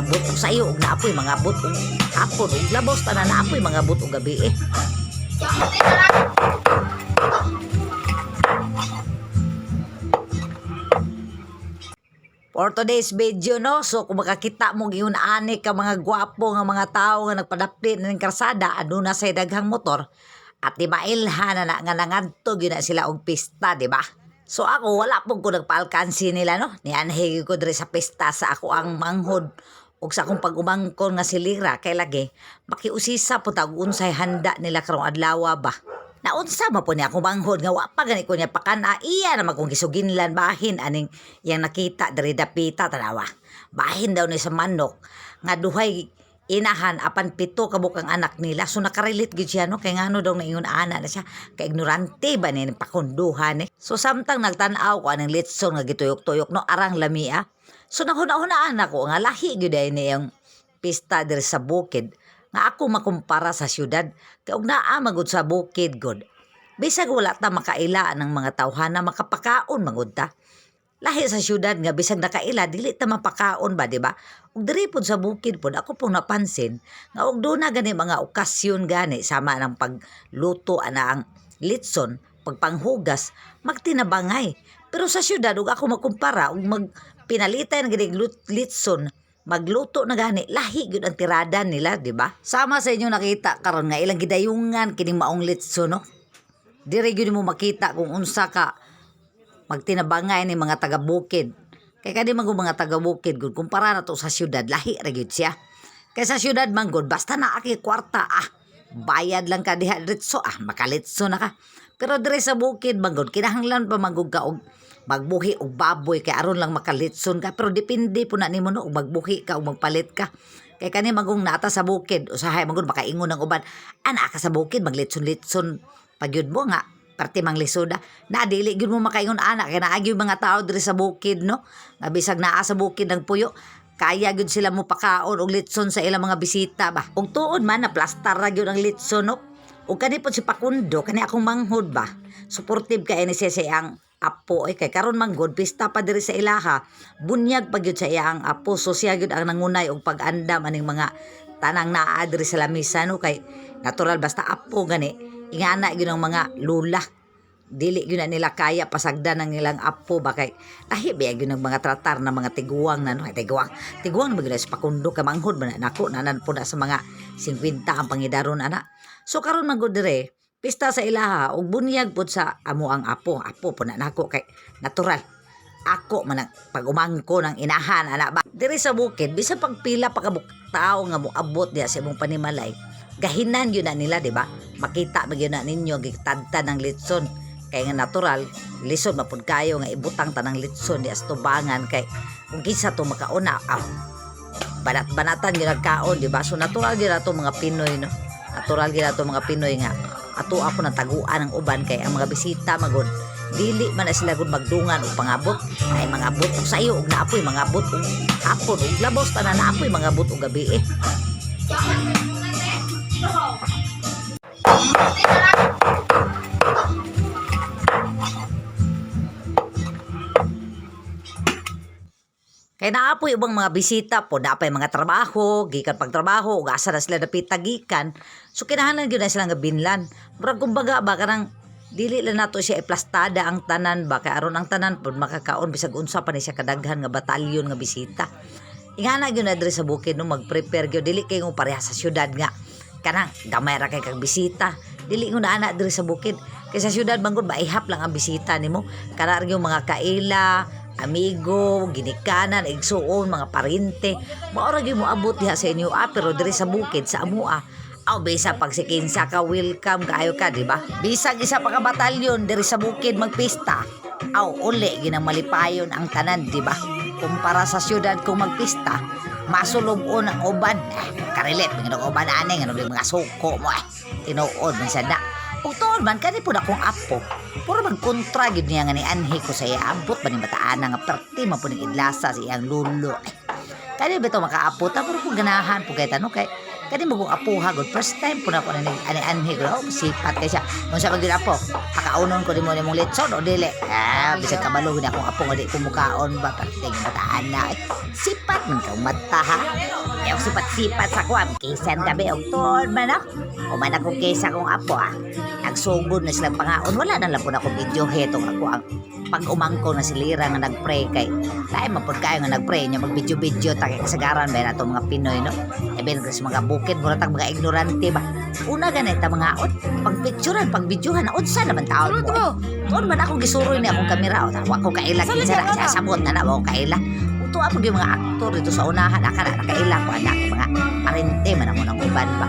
mangabot og sayo ug naapoy mangabot og hapon ug labos tanan naapoy mangabot og gabi eh. For today's video, no, so kung makakita mo giun ani ka mga gwapo nga mga tao nga nagpadapli na ning karsada, aduna say daghang motor at di mailhan na na nga nangadto gyud na sila og pista, di ba? So ako wala pud ko nagpaalkansi nila, no. Nianhi gyud ko diri sa pista sa ako ang manghod ug sa akong pag-umangkon nga silira kay lagi makiusisa po ta og unsay handa nila karong adlaw ba. Naunsa man po niya akong manghod nga wa pa gani ko niya pakan-a, iya naman kong gisuginlan bahin aning iyang nakita diri dapita, tanawa. Bahin daw ni sa manok nga duhay inahan apan 7 ka bukang anak nila. So nakarelate gyud siya, no, kay ngano daw naingon ana na siya, kay ignorante ba ni pakunduhan eh. So samtang nagtan-aw ko aning litson nga gituyok-tuyok, no, arang lamia. So naghuna-hunaan ako nga lahi gyud ay niyang pista diri sa bukid nga ako makumpara sa syudad, kay og naa magud sa bukid gud, bisag wala ta makaila ng mga tawhana, makapakaon magud ta. Lahi sa syudad nga bisag nakaila dili ta mapakaon ba, di ba? Ug diri pod sa bukid pod ako pong napansin nga og duna gani mga okasyon gani sama ng pagluto ana ang litson, pagpanghugas, magtinabangay. Pero sa syudad, ug ako makumpara og magpinalitay ng gani litson, magluto na gani, lahi gyud ang tirada nila, di ba? Sama sa inyo nakita karon nga ilang gidayungan kining maong litson, no. Diri gyud mo makita kung unsa ka magtinabangay ni mga taga-bukid. Kay kani man mga taga-bukid gud, kumpara na to sa syudad, lahi ra gyud siya. Kay sa syudad man gud, basta naa kay kwarta, bayad lang ka diha diretso, makalitso na ka. Pero diri sa bukid man gud, kinahanglan pa man gud ka og magbuhi og baboy kay aron lang makalitson ka. Pero depende po na nimo, no, og magbuhi ka o magpalit ka. Kay kani magong nata sa bukid, usahay man gud makaingon ang uban, ana ka sa bukid maglitson-litson pagyud mo nga parte mang lisoda na dili gyud mo makaingon ana kay naa gyud mga tao diri sa bukid, no, nga bisag naa sa bukid nagpuyo, kaya gyud sila mo pakaon og litson sa ilang mga bisita ba. Ug tuod man na plastar ra gyud ang litson, no. Ug kani pod si Pakundo, kani akong manghod ba, supportive kay ni siya sa iyang apo eh, kay karon man gud pista pa diri sa ilaha, bunyag pa gyud sa iyang apo. So siya gyud ang nangunay og pag-andam aning mga tanang naa diri sa lamisa, no, kay natural basta apo gani ingana gyud ang mga lula, dili gyud na nila kaya pasagdan ang ilang apo ba, kay lahi ba gyud ang mga tratar na mga tiguang na, no. Ay, tiguang tiguang na gyud na sa Pakundo kay manghod man na nako, nanan po na sa mga 50 ang pangidaron ana. So karon man gud dire pista sa ilaha ug bunyag pud sa amo ang apo, apo po na nako, kay natural ako man ang pag-umangko ng inahan ana ba. Diri sa bukid, bisan pagpila pa kabuk tao nga moabot diha sa imong panimalay, gahinan yun na nila, di ba? Makita ba yun na ninyo gitadtad ng litson, kay nga natural lisod mapud kayo nga ibutang tanang litson diha sa tubangan, kay kung kinsa to makauna, aw banat-banatan gyud ang kaon, di ba? So natural gyud ato mga Pinoy, no, natural gyud ato mga Pinoy nga ato ako nang taguan ang uban, kay ang mga bisita magod dili man na sila gud magdungan og pangabot, ay mangabot og sayo ug naapoy mangabot og hapon ug labos tanan naapoy mangabot og gabi eh. Kay naapoy ubang mga bisita po, naapay mga trabaho, gikan pagtrabaho, ug asa na sila dapita gikan. So kinahanglan gyud na sila nga binlan. Murag kumbaga ba kanang dili lang nato siya iplastada ang tanan ba, kay aron ang tanan pod makakaon bisag unsa pa ni siya kadaghan nga batalyon nga bisita. Ingana gyud na diri sa bukid, no, mag-prepare gyud, dili kay ngo pareha sa syudad nga kanang gamay ra kay kag bisita. Dili ngo na ana diri sa bukid. Kay sa syudad man gud maihap lang ang bisita nimo. Kana ra gyud mga kaila, amigo, ginikanan, igsuon, mga parente. Mao ra gyud moabot diha sa inyo ah, pero diri sa bukid sa amoa, aw bisa pag si kinsa ka, welcome kaayo ka, di ba? Bisag isa pa ka batalyon diri sa bukid magpista, aw uli ginang malipayon ang tanan, di ba? Kumpara sa syudad kung magpista, masulubon ang uban. Eh, karilit, mga uban ani, nga mga suko mo eh. Tinuod man sad na. Ug tuod man kani pud akong apo. Puro magkontra gyud niya nga ni anhi ko sa iya, ambot ba ni bataana nga perti man pud ning idlasa sa iyang lulo. Eh, kani ba to makaapo ta, puro kong ganahan po kay tanong kay Kani mo kong apuha gud, first time po na ako na ani anhi gud. Oh, sipat kay siya. Unsa man gyud, apo? Pakaunon ko nimo nimong litson o dili? Ah, bisag kabalo gud akong apo nga di ko mukaon ba, perting bataan na. Eh, sipat man kang mata ha. Eh, og sipat-sipat sa kuam, kisan gabi og tuod man ah. Human akong kisa kong apo ah. Nagsugod na silang pangaon. Wala na lang po na akong video hetong ako ang pag umangko na si Lira nga nagpray kay lain man pud kayo nga nagpray niya, mag-video-video ta kay kasagaran ba nato mga Pinoy, no? E ben sa mga bukid, mura tag mga ignorante ba. Una ganit ta mga ot pag picturean, pag videohan, unsa naman taon mo eh. Tuon man akong gisuroy ni akong kamera o wa ko kaila kinsa na siya sabot na na wa ko kaila. Uto ako yung mga aktor dito sa unahan aka na nakaila ko anak mga parente man ako ng uban ba.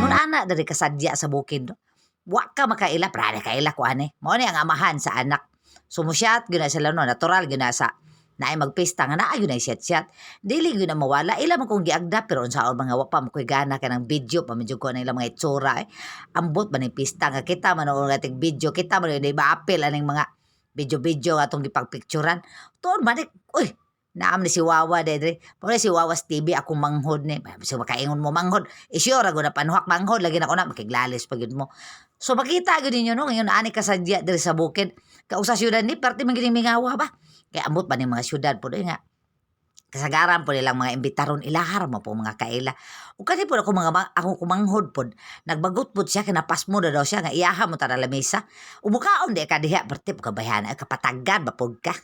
Nun ana diri kasadya sa bukid, no? Wa ka makaila, prade kaila ko ani. Mao ni ang amahan sa anak. Sumusyat gyud na sila, no, natural gyud na sa naay magpista nga naa gyud na siyat-siyat. Dili gyud na mawala. Ila man kong giagda, pero unsaon mga wa pa mo koy gana kanang video pa medyo ko na ilang mga itsura eh. Ambot man ning pista nga kita man og ating video, kita man di maapil aning mga video-video nga atong gipagpicturan. Tuon man eh, uy, naam ni si Wawa dre. Mao ni si Wawas TV akong manghod ni. Bisag makaingon mo manghod. Eh sure ako na panuhak manghod lagi na ko na makiglalis pa gyud mo. So makita gyud ninyo, no, ngayon ani kasadya diri sa bukid. Kay sa syudad ni parte man gyud mingawa ba. Kay ambot pa ning mga syudad po nga kasagaran po nilang mga imbitaron ilahar mo po mga kaila. Ug kani po ako mga ako kumanghod pod, nagbagot pod siya, kinapasmo na daw siya nga iyaha mo tara lamesa. Umukaon di ka diha, parte po kabayhan, ay kapatagan ba pod ka.